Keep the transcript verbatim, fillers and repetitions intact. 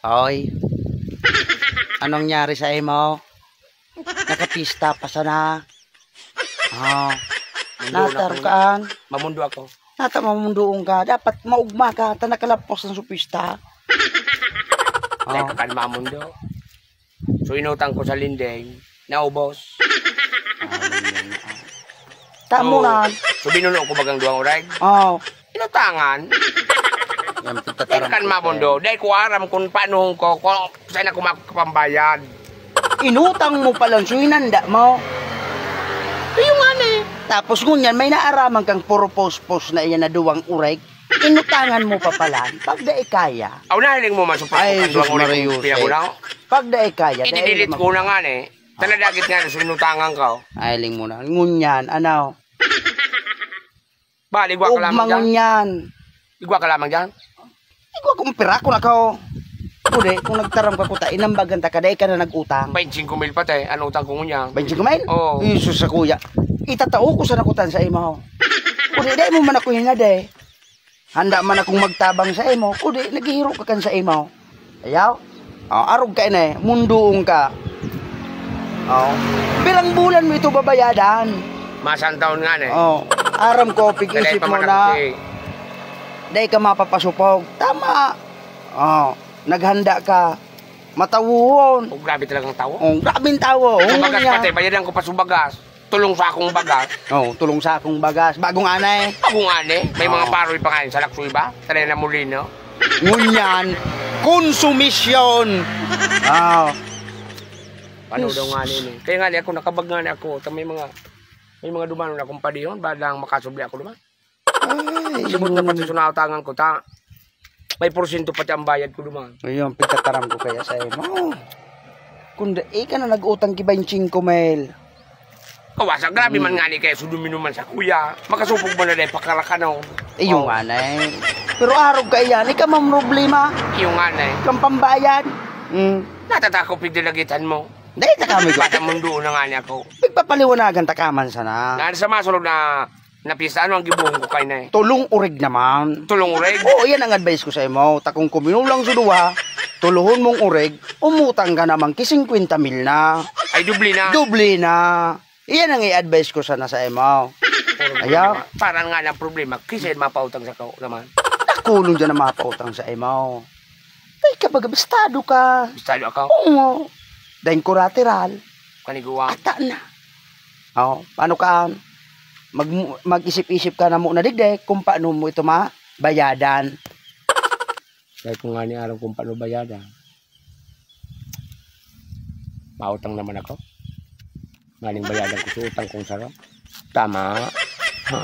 Oy, anong nangyari sa imo? Nakapista pa sana? Oh, Mundo na natar ako. kaan? Mamundo ako. Nata mamundoon ka. Dapat maugma ka. Ta nakalapos na sa pista. Dahil Oh, ka kan mamundo. So inutang ko sa lending, naubos. tamo So, na. So binuno ko bagang duwang uray. Oh, Inutangan. yan Dahil pagtataram kan ko mamundo. Dahil ko aram kung paano ko, kung saan ako makakapambayad. Inutang mo palang so hinanda mo. Ayun nga na eh. Tapos ngunyan may naaraman kang puro post-post na iyan na duwang uray. Inutangan mo pa pala. Pag dai kaya. Aw, nahiling mo man sa Ay, pagkukan duwang sus, uray Maria kung piya ko Jose. na. Pag dai kaya. dai Ididelete na ko na nga eh. Tanadagit nga na sa inutangan ka. Oh. Ay, ling mo na. Ngunyan, ano? Ba, ligwa ka lamang Ugma dyan. Ngunyan. Ligwa ka lamang dyan. Igwa kong pira ko na kao. Kundi, kung nagtaram ka kuta, inambagan ta ka, dai ka na nag-utang. Baintsingko mil pati, ano utang ko ngunyan? Baintsingko mil? Oo. Isus sa kuya. Itatao ko sa nakutan sa imaw. Kundi, dai mo man ako hinade. Handa man akong magtabang sa imo, kundi, naghihiro ka kan sa imaw. Ayaw? Oh, arog ka ini, mundoon ka. Oh. Bilang bulan mo ito babayadan. Masang taon nga eh. Oh, aram ko, pig-isip mo na. Dai ka mapapasupog. Tama. Oh, naghanda ka. Matawon. Oh, grabe talagang tawo. Oh, grabing tawo. Oh, Sa bagas niya. Pati, bayadan ko pa sa bagas. Tulong sa akong bagas. Oh, tulong sa akong bagas. Bagong anay. Ako nga ni, may mga Oh. Paroy pa nga yun sa Laksoy ba? Sa na Molino. Ngunyan, konsumisyon. Oh. Paano daw nga ni? Kaya nga ni, ako nakabag nga ni ako. Ta may mga, may mga dumanon akong padihon, ba lang makasubli ako duman. Ay, Sabot na pati sa nautangan ko, ta. May porsyento pati ang bayad ko duman. Ayun, pagkataram ko kaya sa imo. Kung da, ika na nag-utang ki baintsingko mil. Kawasa, grabe man nga ni kaya sudumin man sa kuya. Makasupog mo na dahil pakalakanon. Iyo nga na eh. Pero arog ka iyan, ika man problema. Iyo nga na eh. Kang pambayad. Mm. Natatako pigdalagitan mo. Dahil na kami ko. Bata mundo na nga niya ako. Pagpapaliwanagan ta ka man sana. Na sa masulog na, na pista, ano ang gibuhong ko kay na eh? Tulong urig naman. Tulong urig? Oo, yan ang advice ko sa imo. Takong kuminulang sa duwa, tuluhon mong urig, umutang ka naman ki singkwenta mil na. Ay, dubli na. Doble na. Iyan ang i-advise ko sana sa imo. Ayaw. Parang nga ng problema, kasi mapautang sa kao naman. Nakulong dyan ang mapautang sa imo. Ay, kapag abistado ka. Bistado ako. Oo. Dahil collateral. Kaniguwa. Ata na. Oh, paano ka? Mag, mag-isip-isip ka na muna digde kung paano mo ito mabayadan. Dahil kung nga ni aram kung paano bayadan. Mautang naman ako. Ngaling bayadan ko sa utang kong saro. Tama. Ha?